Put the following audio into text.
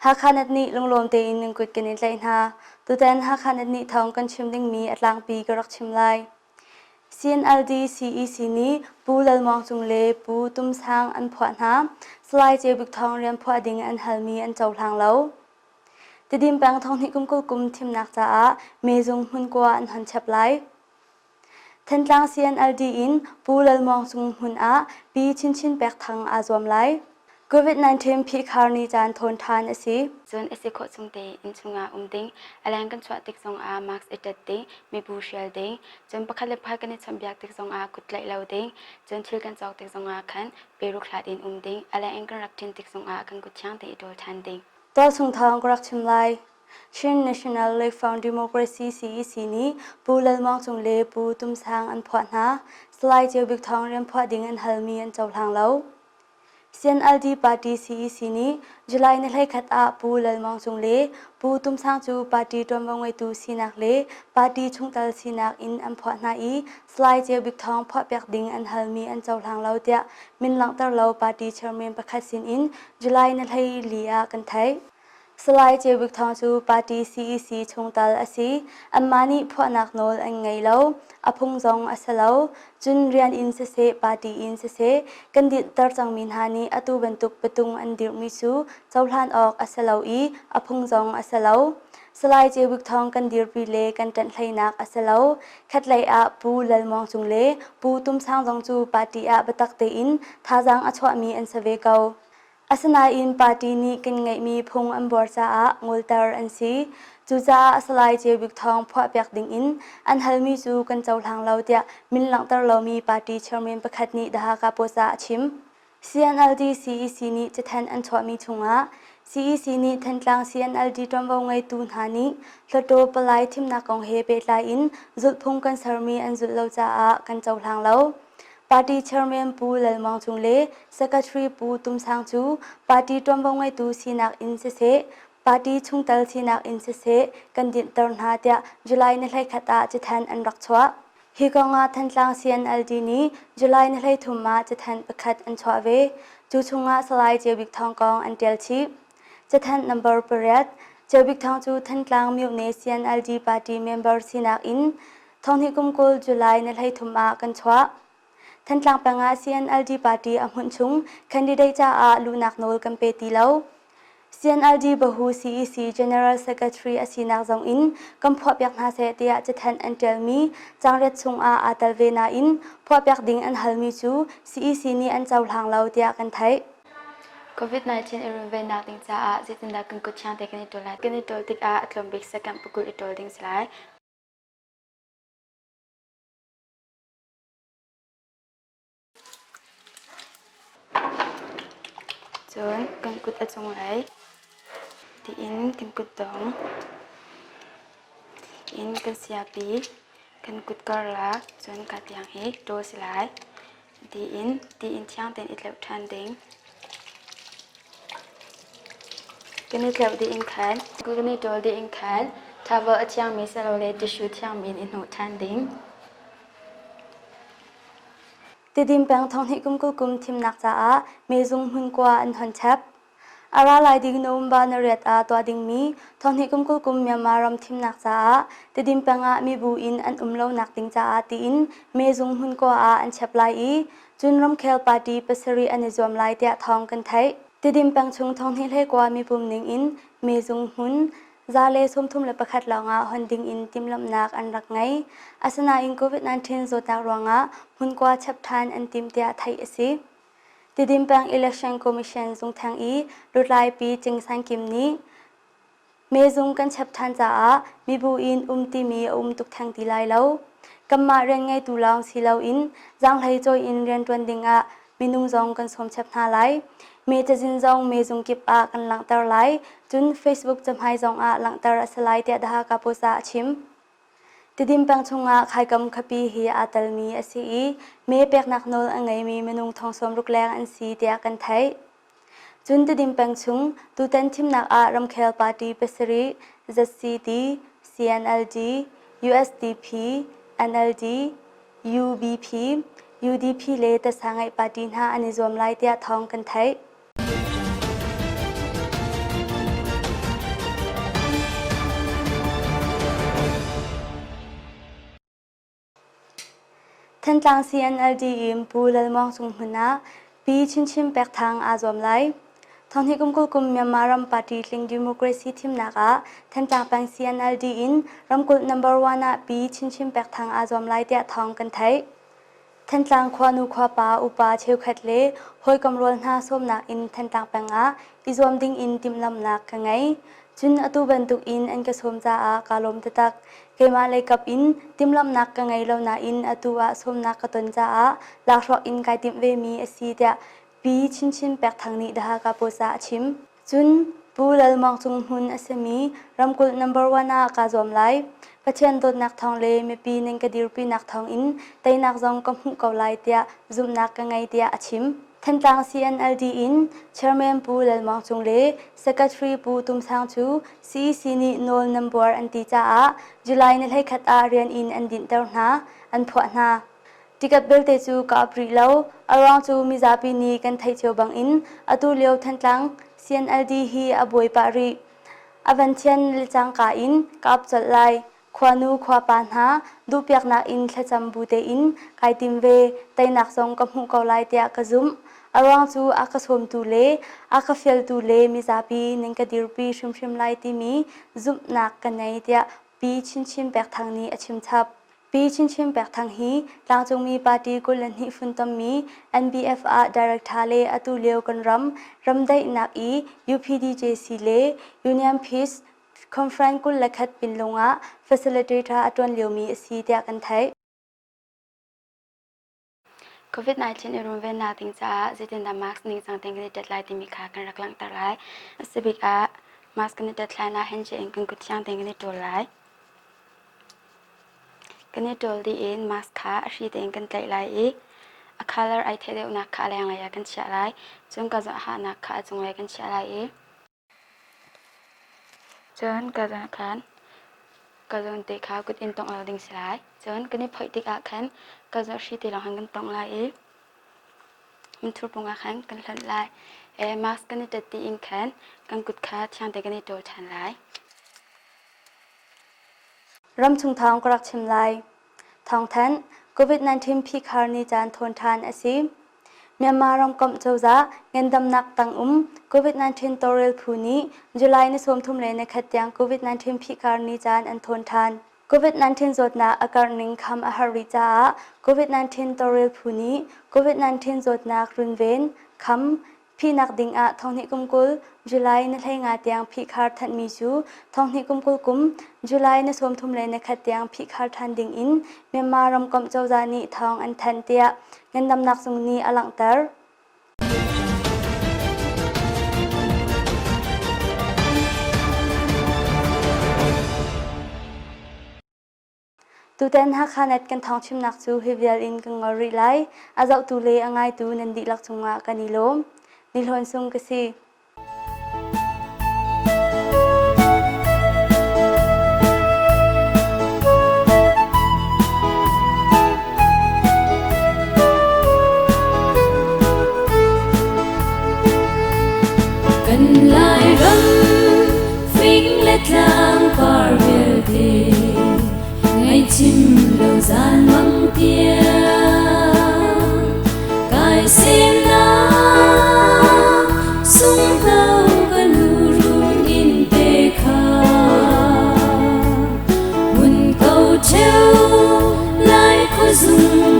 Hakha Net nih lunglawm tein nan kut kan in tlaih hna. Tutan Hakha Net nih thawng kan chim dingmi a tlangpi ka rak chim lai. CNLD CEC nih Pu Lal Muang Cung le Pu Tum Sang an phuah hna. Salai Ceu Bik Thawng rian phuah ding an halmi an cohlang lo. Tidim peng thonghnih kum 20 kum thimnak caah mezung hmunkua an hon chep lai. Thantlang CNLD in Pu Lal Muang Cung hmun ah Pi Chinchin Pek Thang aa zuam lai. COVID-19 phihkhar ni caan thawn ṭhan a si. Cun a si khawh chung te inn chungah um ding, a leng kan chuah tik zongah mask i ṭet ding, mibu hrial ding, cun pakhat le pakhat kan i chawnhbiak tik zongah kut tlaih lo ding, cun thil kan cawk tik zongah khan peruk hlat in um ding, a leng in kan rak ṭin tik zongah kan kut thiang te i ṭawl ṭhan ding. Tualchung thawng ka rak chim lai. Chin National League for Democracy CEC nih Pu Lal Muang Cung le Pu Tum Sang an phuah hna. Salai Ceu Bik Thawng rian phuah ding an halmi an cohlang lo. CNLD Party CEC nih July ni 11 ah Pu Lal Muang Cung le Pu Tum Sang cu party ṭuanvo ngeitu sinak le party chungtel sinak in an phuah hna i Salai Ceu Bik Thawng phuahpiak ding an halmi an cohlang lo tiah min langhter lo party chairman pakhat sin in July ni 14 ah kan theih. Salai Ceu Bik Thawng cu party CEC chungtel a si. Anmah nih phuahnak nawl an ngei lo. A phung zong a si lo. Cun rian in siseh, party in siseh, kan dinhter cangmi hna nih atu bantuk patung an dirhmi cu cohlan awk a si lo i a phung zong a si lo. Salai Ceu Bik Thawng kan dirpi le kan ṭanh hleinak a si lo. Khatlei ah Pu Lal Muang Cung le Pu Tum Sang zong cu party ah biatak tein thazaang a chuahmi an si ve ko. Asinain party nih kan ngeihmi phung an buar caah ngolter an si. Cucaah Salai Ceu Bik Thawng phuahpiak dingin an halmi cu kan cohlang lo tiah min langhter lomi party chairman pakhat nih The Hakha Post ah a chim. CNLD CEC nih cathanh an chuahmi chungah CEC nih Thantlang CNLD ṭuanvo ngeitu hna nih Hluttaw palai thimnak kong he pehtlai in zulhphung kan sermi an zulh lo caah kan cohlang lo. Party chairman Pu Lal Muang Cung le Secretary Pu Tum Sang cu party ṭuanvo ngeitu sinak in siseh, party chungtel sinak in siseh kan dinhter hna tiah July ni 11 ah cathanh an rak chuah. Hi kong ah Thantlang CNLD nih July ni 13 ah cathanh pakhat an chuah ve. Cu chungah Salai Ceu Bik Thawng kong an ṭial chih. Cathanh number pariat, Ceu Bik Thawng cu Thantlang Myone CNLD party member sinak in Thonghnih kum 20 July ni 13 ah kan chuah. Thantlang peng ah CNLD party a hmunh chung candidate caah luhnak nawl kan pe ti lo. CNLD Bahu CEC General Secretary a sinak zong in kan phuahpiak hna seh tiah cathanh an ṭialmi cangriat chungah aa tel ve nain phuahpiak ding an halmi cu CEC nih an cohlang lo tiah kan theih. COVID-19 i runvennak ding caah zeitindah kan kut thiang te kan i ṭawl lai? Kan i ṭawl tikah a tlawm bik second pakul i ṭawl ding si lai. Cun kan kut a cunglei tiin kan kutdong in kan siapi kan kut karlak cun ka tiang hi ṭawl si lai. Tiin tiin thiang tein i tleuh ṭhan ding. Kan i tleuh dih in khan kan i ṭawl dih in khan towel a thiangmi silole tissue thiangmi in i hnawh ṭhan ding. Tidim peng thonghnih kum 20 kum thimnak caah mezung hmunkua an hon chap. A ra lai ding November na riat ah tuah dingmi thonghnih kum 20 kum Myanmar ram thimnak caah Tidim peng ah mibu in an um lonak ding caah tiin mezung hmunkua ah an chap lai i cun ramkhel party pasarih an i zuam lai tiah thawng kan theih. Tidim peng chung thonghnih hleikua mipum ning in mezung hmun 131 lawngah hon ding in timhlamhnak an rak ngei. Asinain COVID-19 zawtnak ruangah hmunkua chap ṭhan an tim tiah theih a si. Tidim peng Election Commission zungtheng i lutlai Pi Cing San Kim nih mezung kan chap ṭhan caah mibu in um timi a um tuk theng ti lai lo. Kanmah rian ngeitu lawng si loin zaanghlei cawi in rianṭuan dingah minung zong kan sawm chap hna lai. Me cazin zong mezung kip ah kan langhter lai. Cun Facebook cahmai zong ah langhter a si lai tiah The Hakha Post ah a chim. Tidim peng chungah Khaikam khuapi hi aa telmi a si i me peknak nawl a ngeimi minung thong 60 leng an si tiah kan theih. Cun Tidim peng chung tutan thimnak ah ramkhel party pasarih ZCT, CNLD, USDP, NLD, UBP, UDP le Tasa Ngaih party hna an i zuam lai tiah thawng kan theih. Thantlang CNLD in Pu Lal Maung Cung hmun ah Pi Chinchin Pekthang aa zuam lai. Thonghnih kum 20 kum Myanmar ram party tling democracy thimnak ah Thantlang peng CNLD in ramkulh number one ah Pi Chinchin Pekthang aa zuam lai tiah thawng kan theih. Thantlang khuanu khuapa upa cheukhat le hawikom rual hna sawmnak in Thantlang peng ah i zuam ding in timhlamhnak ka ngei. Cun atu bantuk in an ka sawm caah kaa lawm taktak. Keimah leikap in timhlamhnak ka ngei lo nain atu ah sawmnak ka ton caah lakhruak in kai timh vemi a si tiah Pi Chinchin Pekthang nih The Hakha Post ah a chim. Cun Pu Lal Maung Cung Hmun a simi ramkulh number one ah kaa zuam lai. Pathian dawtnak thawng le mipi nan ka dirpinak thawng in teinak zong ka hmuh ko lai tiah zumhnak ka ngei tiah a chim. Thantlang CNLD in Chairman Pu Lal Maung Cung le Secretary Pu Tum Sang cu CEC nih nawl nan buar an ti caah July ni 11 ah rian in an dinhter hna, an phuah hna. Tikat belte cu ka ap rih lo. A ruang cu mizapi nih kan theih cio bangin atu lio Thantlang CNLD hi a buai pah rih. A van thian le cangka in ka ap colh lai. Khuanu khuapa hna duhpiaknak in thlacam bu tein kai tim ve. Teinak zong ka hmuh ko lai tiah ka zumh. A ruang cu a ka sawmtu le a ka fialtu le mizapi nan ka dirpi hrimhrim lai timi zumhnak ka nei tiah Pi Chinchin Pekthang nih a chim chap. Pi Chinchin Pekthang hi tlangcungmi party 22 funtommi NBF ah director le atu lio kan ram ramdaihnak i UPDJC le Union Peace Conference 21 pinlung ah facilitator a ṭuan liomi a si tiah kan theih. COVID-19 i runvennak ding caah zeitindah mask ningcang tein kan i tet lai timi kha kan rak langhter lai. A si bik ah mask kan i tet hlan ah handshake in kan kut thiang tein kan i ṭawl lai. Kan i ṭawl dih in mask kha a hri tein kan tlaih lai i a color ai theih deuhnak kha a lenglei ah kan chiah lai. Cun ka hahnak kha a cunglei kan chiah lai i Cun ka zawn khan ka zawn te kha kut in tongh lo ding si lai. Cun kan i phoih tikah khan ka zawn hri te lawng khan kan tongh lai i minthur pung ah khan kan hlonh lai. Mask kan i ṭet dih in khan kan kut kha thiang te kan i ṭawl ṭhan lai. Ramchung thawng ka rak chim lai. Thawngthanh, COVID-19 phihkhar ni caan thawn ṭhan a si. Myanmar ramkomh cozah ngandamnak tangum COVID-19 tawlrel phu nih July ni 31 tiang COVID-19 phihkhar ni caan an thawn ṭhan. COVID-19 zawtnak a karh ning kham a har rih caah COVID-19 tawlrel phu nih COVID-19 zawtnak runven, kham, phihnak ding ah thonghnih kum 20 July ni 15 tiang phihkhar thanhmi cu thonghnih kum 20 kum July ni 31 tiang phihkhar ṭhan ding in Myanmar ramkomh cozah nih thawng an thanh tiah ngandamnak zung nih a langhter. Tutan Hakha Net kan thawngchimnak cu hi vial in kan ngol rih lai. A zohtu le a ngaitu nan dihlak cungah kan i lawm. Ni Hlawn Sung ka si. Kan Lairam fing le tlang par vialte Ngaihchim lo zan mang tiang kai semnak sunghno ka nu run in te kha mun ko cheu lai khuazung.